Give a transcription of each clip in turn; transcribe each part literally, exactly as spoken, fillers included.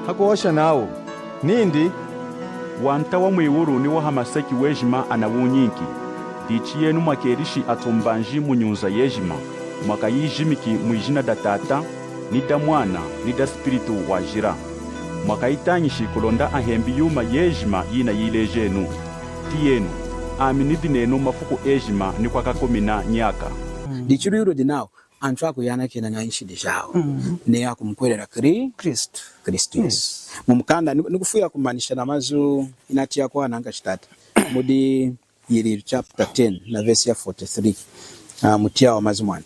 Hakuhosha nawu nindi, Wanta wa mwiwulu ni wa hamaseki wejima anawunyinki. Dichi yenu mwakelishi atumbanji mu nyunza yejima, mwakayijimiki mwijina da Tata, ni da Mwana, ni da Spiritu Wajila. Mwakayitañishi kulonda ahembi yuma yejima yinayilejenu. Tiyenu, ami nidi nenu mafuku ejima ni kwakakumina nyaka. Dichi lwilu dinawu, antu akuyanakena ñahi nshidi jawu, neyi akumukuhwelela Kri-, Kristu. Kristu Yesu. Mu mukanda, ni, nikufwila kumanisha na mazu inatiyaku nankashi tata. Mudi Yililu chapter ten na verse ya forty-three. Ah, mutiya wa mazu mwani.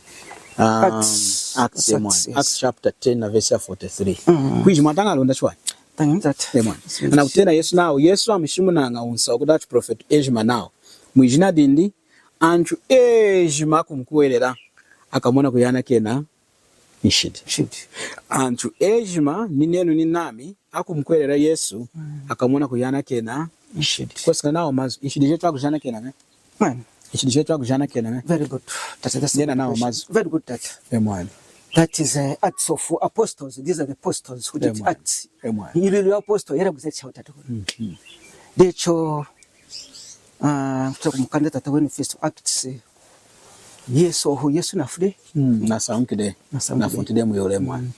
Ah, Acts. Acts, eh, mwani. Acts chapter ten na verse ya forty-three. Kwiji mwataña Alunda chiwahi? Tañi tata. Eh, mwani. Anakutena Yesu nawu, Yesu amushimunaña wunsahu kudi atuprofwetu ejima nawu, mwijina dindi, antu ejima akumukuhwelela akamona kuyanakena nshidi. Nshidi. Antu ejima, ninenu ninami, akumukuhwelela Yesu, akamona kuyanakena nshidi. Kwesekana nawa mazu, nshidi jetu akujanakena ñahi? Mwani. Nshidi jetu akujanakena ñahi? Very good. Tata, that's a good question. Nena nawa mazu. Very good, tata. Eh, mwani. That is, uh, Acts of Apostles. These are the apostles who did Acts. Eh, mwani. Yililu ya apostle, yela kuzecha utatu. Dichi, ah, kutoka mukanda tata wenu First Acts, Yesu, ohu Yesu nafwile. Mm, nasañukile. Nasañukile. Nafutile mwiwulu, mwani.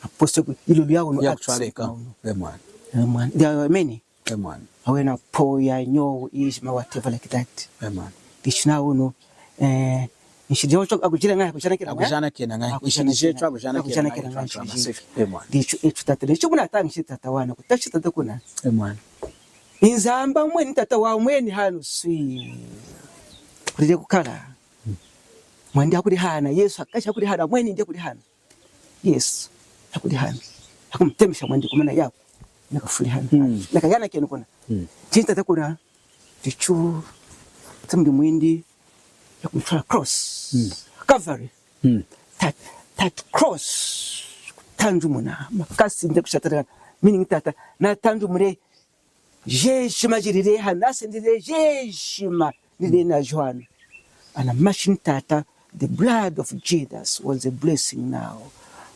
Apostle, yililu ya wunu Acts. Yakutwaleka. Eh, mwani. Eh, mwani. There are many. Eh, mwani. Awena Paul ya nyowu, ijima, whatever like that. Eh, mwani. Dichi na wunu, eh, nshidi jetu akujila ñahi, akujanakena ñahi? Akujanakena ñahi? Akujanakena ñahi? Akujanakena ñahi? Akujanakena ñahi? Eh, mwani. Dichi etu tata, dichi munatañishi tata wana, kutashi tata kuna. Eh, mwani. Nzambi mweni tata wa mweni hanu swi. Kulile kukala. Mwani ndi akulihana, Yesu akashi akulihana, mweni ndi akulihana. Yesu, akulihana. Akumutemesha mwani kumana yaku. Nakafulihana. Nakayanakena kuna. Chini tata kuna, tichu, tamudi mwindi, yakumutwala cross. Calvary. That, that cross. Kutanjumuna, makasi nde kushatara. Meaning tata, natanjumune jejima jilile hana, nasendele jejima nilinajo hana. Ana mashini tata, the blood of Jesus was a blessing now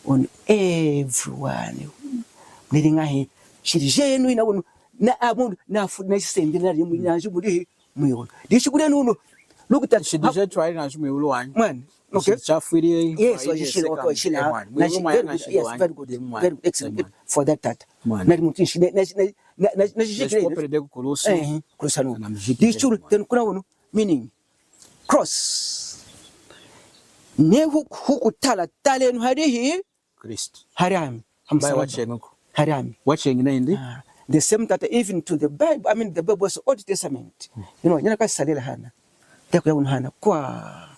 on everyone. Nili ñahi, nshidi jenu ina wunu, na amu, nafu, nasendele nali mu, najo muli mwiwulu. Dichi kudi enu wunu, look at that. Nshidi jetu ali najo mwiwulu wanyi. Mwani. Okay. Nshidi chafwili. Yes, wajishile, wajishile. Eh, mwani. Mwiwulu mwani, very good. Yes, very good. Very good. Excellent. For that, tata. Mwani. Nali muntu nshi, na, na, na, na, na, najijikile. Najikopelele ku kulusu. Eh, kulusu anu. Namujikile. Dichi tenu kuna wunu, meaning, cross. Ne hu, hukutala talenu hadihi. Kristu. Hadi ami. Bayi wacheñuku. Hadi ami. Wacheñi nindi? Ah, the same that even to the Bible, I mean, the Bible was Old Testament. You know, nyina kasalila hana. Taku ya wunu hana kwa.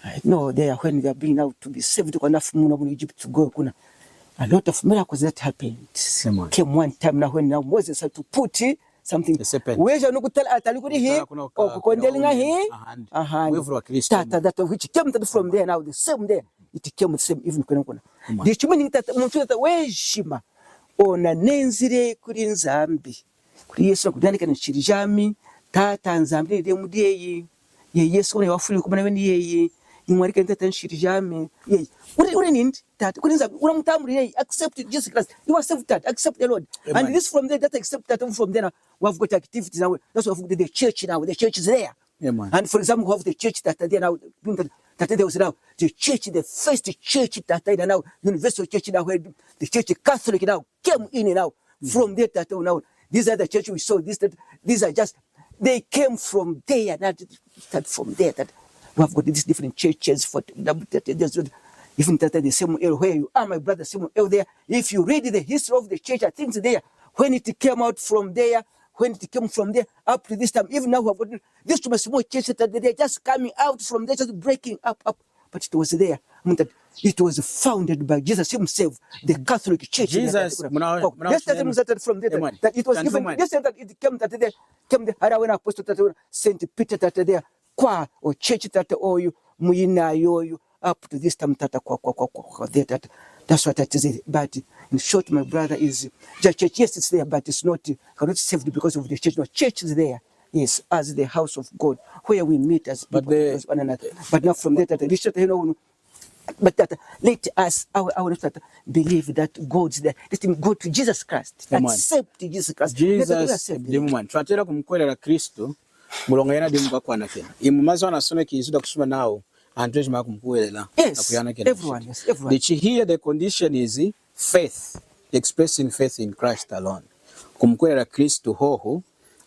I know there when they are being now to be saved, kwa nafu muna muna Egypt to go kuna. A lot of miracles that happened. Amen. Came one time now when now Moses had to put something. The serpent. Weja nukutala atali kudi hi. Kutala kuna oku kondeli ñahi. Ahandi. Ahandi. Wevulu wa Kristu. Tata, that of which came that from there now, the same there. It came the same even kuna kuna. Amen. Dichi meaning tata, muntu tata wejima. Ona nenzile kudi Nzambi. Kudi Yesu nakuyanakena nshidi jami, Tata Nzambi nidi mudi eyi. Ye Yesu ona wafwili kumana weni yeyi. Ñahi wudi Tata nshidi jami. Yeyi. Wudi, wudi nindi, Tata. Kudi Nzambi, wunamutambwili yeyi. Accept Jesus Christ. You accept that. Accept the Lord. Amen. And this from there, that accept that from there now. We have got activities now. That's why we have got the church now. The church is there. Amen. And for example, we have the church that are there now. That, that there was now the church, the first church that are there now, universal church now, where the church Catholic now came in now. From there, that now, these are the church we saw. This, that, these are just, they came from there, not start from there. That we have got these different churches for that, that, that, even that, that the Samuel where you are, my brother Samuel there. If you read the history of the church, I think it's there when it came out from there, when it came from there up to this time. Even now, we have got this small church that they are just coming out from there, just breaking up, up. But it was there. It was founded by Jesus himself, the Catholic Church. Jesus, muna, muna, yes, that was started from there. Amen. That it was given. Yes, that it came that there, came the other when apostle that when Saint Peter that there, kwa, or church that oyu, muyina yoyu, up to this time that kwa, kwa, kwa, kwa, kwa, there that. That's what that is. But in short, my brother, is the church, yes, it's there, but it's not, cannot saved because of the church. No, church is there. Yes, as the house of God, where we meet as people, one another. But now from there, that this, you know, But that, let us, our, our, that believe that God's there. Let him go to Jesus Christ. Amen. Accept Jesus Christ. Let us Jesus, accept him. Dimu mwani. Twatela kumukuhwelela Kristu, muloña yena dimu mukwanakena. Imu mazu anasoneki izu dakushimuna nawu, antu ejima akumukuhwelela. Yes, akuyanakena everyone, yes, everyone. Dichi here the condition is faith, expressing faith in Christ alone. Kumukuhwelela Kristu hohu,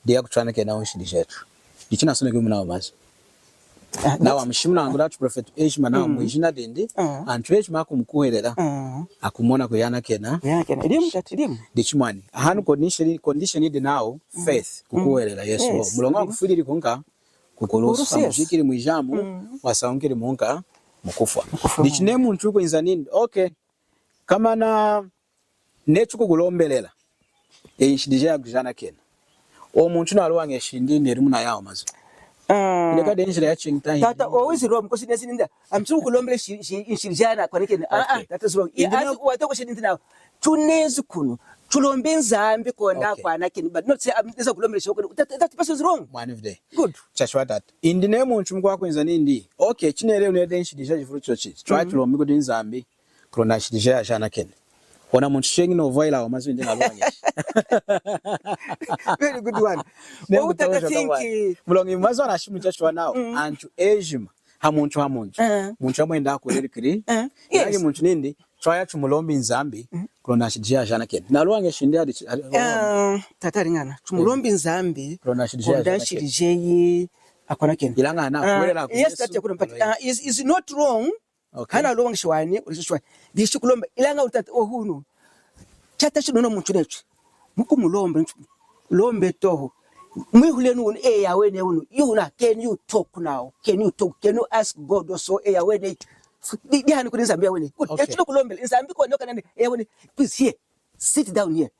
diyi akutwanakena nshidi jetu. Dichi nasoneki imu nawu mazu. Ah, nawa that's mushimuna nawu atuprofeti ejima nawu, mm, mwijina dindi, ah, antu ejima akumukuhwelela, ah, akumona kuyanakena. Kuyanakena. Dimu, that dimu. Dichi mwani. Hanu condition, condition yidi nawu, mm, faith, mm, kukuhwelela Yesu. Yes. Muloña dimu. Wakufwilili kunka kukulusu, kukulusu, yes, amujikili mwijamu, mm, wasañukili munka mukufwa. Mukufwa. Dichi neyi muntu wukwinza nindi, okay, komana neyi tukukulombelela, iyi nshidi jeyi yakujanakena. Owu muntu naluwañeshi nindi, neyi muna yawu mazu. Ah. Kuleka dehi njila yachiñi tahi. Tata, owu izi wrong, because nezi ninda, ami tukukulombela shi-, shi-, nshidi jeyi yanakwanakena. Ah, ah, okay. That is wrong. Indi as no- watokoshi nindi nawu, tunezi kunu, tulombi Nzambi kulonda, okay, akwanakeni, but not say, um, neza kulombela shi-, that, that person is wrong. Mwani of day. Good. Chashwa tata. Indi neyi muntu mukwakwinza nindi, okay, chineli unede nshidi jajivulu chochi. Twa, mhm, tulombi kudi Nzambi kulonda nshidi jeyi yajanakeni. Ona muntu cheñi novwahila awa mazu indi naluwañeshi. Very good one. Neyi owu tata kutañisha think, eh, muloña iwu mazu anashimuni chashwa nawu, mm, antu ejima, hamuntu hamuntu. Eh. Muntu amwenda akulili kili. Eh. Yes. Nanyi muntu nindi, twaya tumulombi Nzambi, mm, kulonda nshidi jeyi yajanakeni. Naluwañeshi nindi adi, adi, eh, tata Lingana, tumulombi Nzambi kulonda nshidi jeyi, kulonda yajanakeni, nshidi jeyi akwanakeni. Ilaña nakuhwelela ku Yesu. Ah, yes, tata, kuna mpati. Ah, is, is not wrong. Okay. Hana luwañeshi wanyi, ulishishi wanyi. Dichi kulomba, ilaña wutata ohunu. Chata chinu nomuntu nechu. Mukumulomba, lombe toho. Mwihulenu wunu, eyi awene wunu. You now, can you talk now? Can you talk? Can you ask God also, eyi awene? Di, dihani kudi Nzambi awene. Good. Okay. Echu nakulombela, Nzambi kwa nyoka nani, eyi awene. Please here. Sit down here.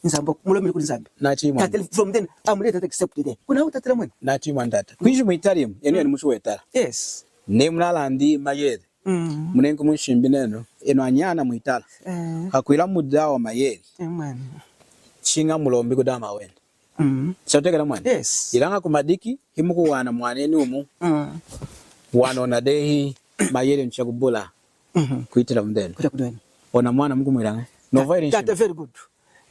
Nzambi, mulombele kudi Nzambi. Nati mwani. Tata, from then, I'm ready to accept today. Kuna wutatila mwene. Nati mwani tata. Kwiji mwitala imu, enu, mm, enu mutu wetala. Yes. Neyi munalandi mayele. Mm. Munenki munshimbi nenu, enu anyana mwitala. Eh. Hakwila mudi awa mayele. Amen. Chiña mulombi kudi ami awene. Mm. Chatutekela mwani. Yes. Ilaña kumadiki, himukuwana mwanenu wumu. Mm. Wanona dehi mayele nchakubula. Mhm. Kwitila mudenu. Kwitila kudenu. Ona mwana mukumwilaña. Tata, very good.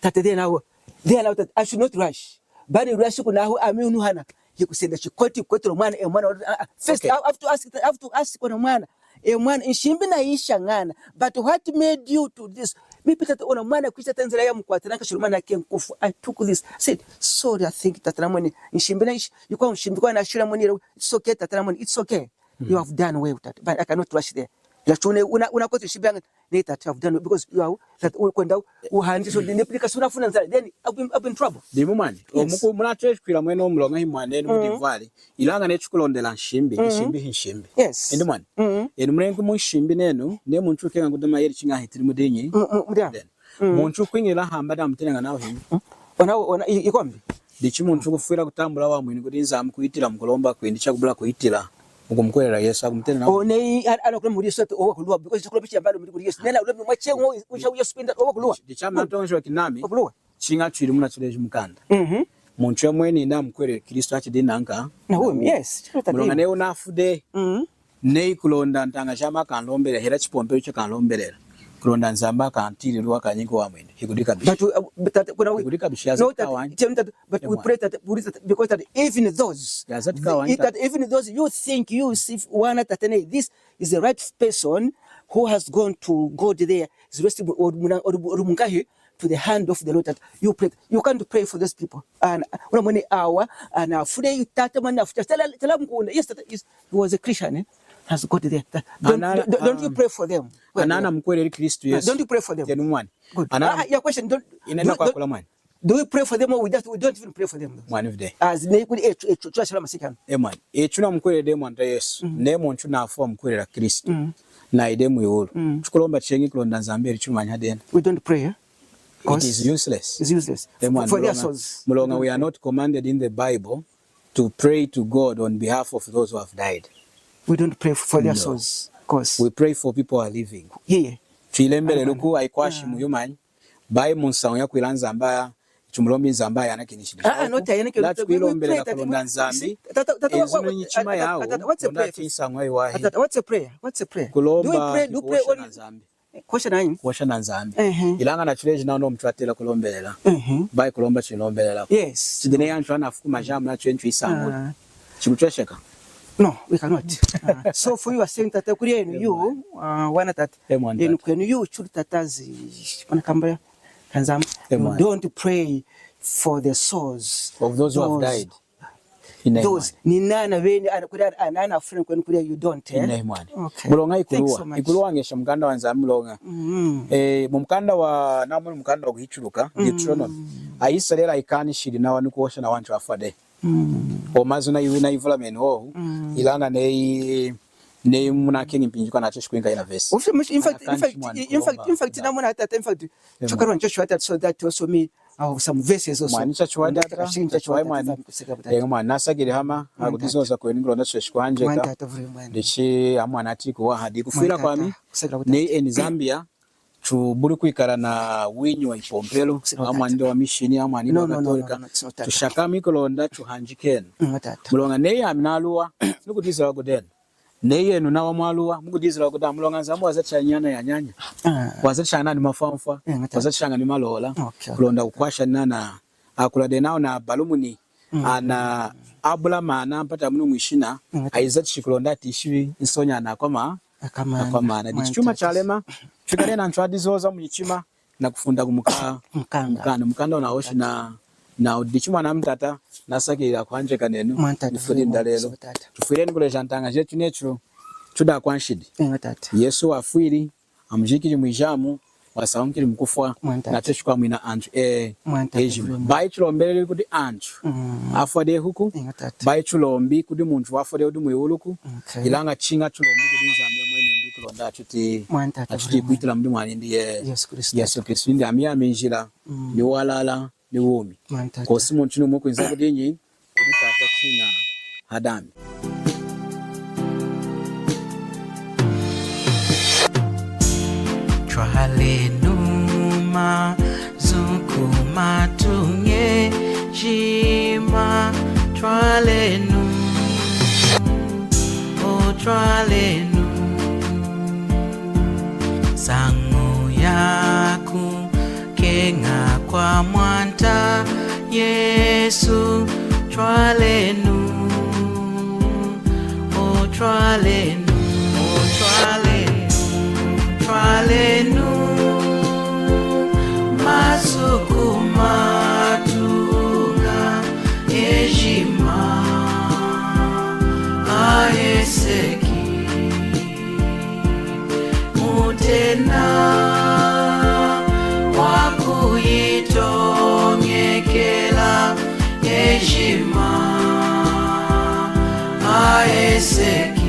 Tata, then I, then I, I should not rush. Bani rush kunahu ami unu hana. Yikusenda chikoti, koti mwana, e mwana, ah, ah. First, okay, I have to ask, I have to ask ona mwana. E mwana, nshimbi nayisha ñana. But what made you to this? Maybe tata ona mwana kwisha tanzila ya mukwata, nanka shilumana ke nkufu. I took this. I said, sorry, I think tata namwene. Nshimbi nayisha, yikwa nshimbi kwa nashila mwene. It's okay, tata namwene. It's okay. You have done well, tata. But I cannot rush there. Yachune, una, una koti nshimbi yangu. Neyi tata, I've done it because you are that, kwenda uhandisha, so the application unafuna nzala, then I'll be, I'll be in trouble. Dimu mwani. Yes. Omuku, munatweshi kwila mwene omuloña hi mwanenu, mm, mudivwali. Ilaña neyi tukulondela nshimbi, mm, nshimbi hi nshimbi. Yes. Indi mwani. Mm. Enu mulengi mu nshimbi nenu, neyi muntu wukeña kudi mayele chiña hitili mudinyi. Mm, mm, mudi. Then, mm, muntu wukwiñila hamba damutenaña nawu hinyi. Mm. Ona, ona, i-, ikombi. Dichi muntu wukufwila kutambula wamwinu kudi Nzambi kwitila mukulomba kwindi chakubula kwitila mukumukuhwelela Yesu, akumutena nawu. One, i-, an-, anakula mudi Yesu ati, owa kuluwa, because chakulomba chiyambano mudi kudi Yesu. Nena ulombi mwacheñi, ucha Yesu pinda, owa kuluwa. Dichi ami natoñojoka nami, owa kuluwa. Chiña chili muna chileji mukanda. Mhm. Muntu yomweni namukuhweleli Kristu achidi nanka. Na wumi, yes. Muloña neyi wunafu dehi. Mhm. Neyi kulonda ntaña jami akanlombelela, hela chipompelu chakanlombelela. Kulonda Nzambi akantiyilili wakanyinki wamwini. Hikudikabisha. But, uh, but that, kuna we, hikudikabisha, no, that, tell me that, but we pray that, we pray that, because that even those, that even those you think you see one that, this is the right person who has gone to God there, is resting or, or, or, or munkahi, to the hand of the Lord, that you pray. You can't pray for those people. And, uh, una mwene awa, and, uh, fule you tata mwene afu-, tala, tala mukunda. Yes, tata, yes, he was a Christian, eh? Has got there. That, don't, don't, don't you pray for them? Anana mukuhweleli Kristu Yesu. Don't you pray for them? Tenu mwani. Good. Anana, ah, your question, don't, do, do, do we pray for them or we just, we don't even pray for them? Mwani of day. As ne kuli echu, echu, echu, ashila masikana. E mwani. Echu namukuhweleli dehi Mwanta Yesu. Mm. Neyi muntu nafwi wamukuhwelela Kristu. Mm. Nayi dehi mwiwulu. Mm. Tukulomba cheñi kulonda Nzambi eli chuma nyadena. We don't pray, eh? It is useless. It's useless. For their souls. Muloña we are not commanded in the Bible to pray to God on behalf of those who have died. We don't pray for their souls, of course. We pray for people who are living. Yeah, yeah. Tuyilembelela ku ayikwashi muyumanyi. Bayi munsañu yakwila Nzambi aya, tumulombi Nzambi ayanakeni nshidi. Ah, ah, not ayanakeni. Tukwilombelela kulonda Nzambi. Tata, tata, ezi nyichima yawu, what's a prayer? Tata, what's a prayer? What's a prayer? Kulomba, do we pray? Do we pray kuhosha na Nzambi. Kuhosha na Nzambi. Ilaña natuleji nawu muchwatela kulombelela. Bayi kulomba chilombelela. Yes. Chidi neyi antu anafukuma jamu nachu enchu isamu. Ah. Chikutwesheka. No, we cannot. Uh, so for you are saying that kuli enu yu, uh, wana tata. Enu kwenu yu chuli tata zi, pana kamba ya, ka Nzambi. You don't pray for the souls of those who have died. Those, ni nana beni, ana, kuli ana, ana, ana afune kwenu kuli you don't, eh? Inehi mwani. Okay. Muloña ikuluwa, ikuluwa ñesha mukanda wa Nzambi muloña. Eh, mu mukanda wa, namu mukanda wa Kuhichuluka, Deuteronomy. AIsarela ayikaanishili nawa ni kuhosha na wantu afwa dehi. Owu mazu nayi, nayivulameni owu, ilaña neyi, neyi munakeñi mpinji kanacheshi kwinka ina vesi. In fact, in fact, in fact, in fact, namona tata, in fact, chokarwa njo shwata so that also me, uh, some verses also. Mwani chachiwahi tata, chachiwahi mwani. Eña mwani, nasakilili hama, akudizoza kweni kulonda cheshi kuhanjeka. Dichi amwani ati kuwaha, dikufwila kwami, neyi eni Zambia, chubuli kwikala na winyi wa ipompelo, amwani ndi wa mishini, amwani ndi wa Katolika. Tushakami kulonda chuhanjikenu. Muloña neyi ami naluwa, nukudizila kudenu. Neyi enu nawa mwaluwa, mukudizila kudi ami muloña Nzambi wazatishaña anyana anyanya. Wazatishaña ni mafwamfwa, wazatishaña ni malola. Kulonda kukwasha nana akula dehi nawu na balumuni. Ana abula maana mpata munu mwishina, ayizatishi kulonda atishivi nsoñi ana akwama, akwamana. Dichi chuma chalema, chwikali na antu adizoza munyichima, na kufunda ku muka-, mukanda. Mukanda, mukanda wunahoshi na, na dichi mwana mutata, nasakilila kuhanjeka nenu, nifwili ndalelo. Tufwileni kuleja ntaña jetu netu, tudi akwanshidi. Yesu wafwili, amujikili mwijamu, wasañukili mukufwa, nateshi kwamwina antu, eh, ejima. Bayi tulombeleli kudi antu afwa dehuku, bayi tulombi kudi muntu wafwa dehi wudi mwiwuluku, ilaña chiña tulombi kudi Nzambi yomweni kulonda achuti, achuti kwitila mudi mwanindi ye-, Yesu Kristu. Yesu Kristu. Nindi ami yami njila, ni walala, ni wumi. Kosi muntu niwumu wukwinza kudinyi, kudi Tata chiña hadami. Twalenu mazu kumatuña ejima, twalenu, o twalenu. Nsañu yaku keña kwa Mwanta Yesu, twalenu, o twalenu, o twalenu, twalenu, mazu kumatuña ejima aheseki. Mutena wakuyitoñekela ejima aheseki.